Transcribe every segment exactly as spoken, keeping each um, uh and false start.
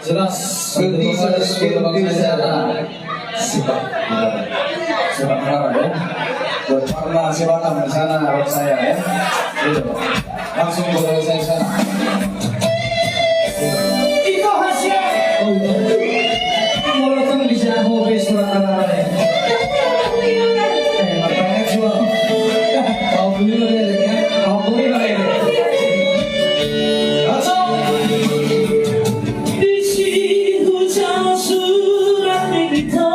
Jelas. Surat marah ya. Buat Parna Sebatam di sana, buat saya ya. Iya. Langsung buat saya di sana. Itu hasil. Oh, iya. Molo tong bisa aku be surat marah ya. Eh, makanya jual. Kau beli udah ya. Kau beli udah ya. Langsung. Disi hujalo surat ni hita.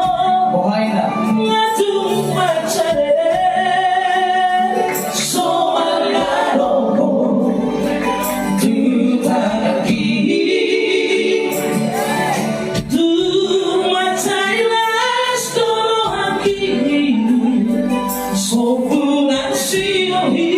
Boha inna? Nga tung mansai leleng so mandapothon tu tangan i. Tung mansai las do rohangki so punang sinuhi.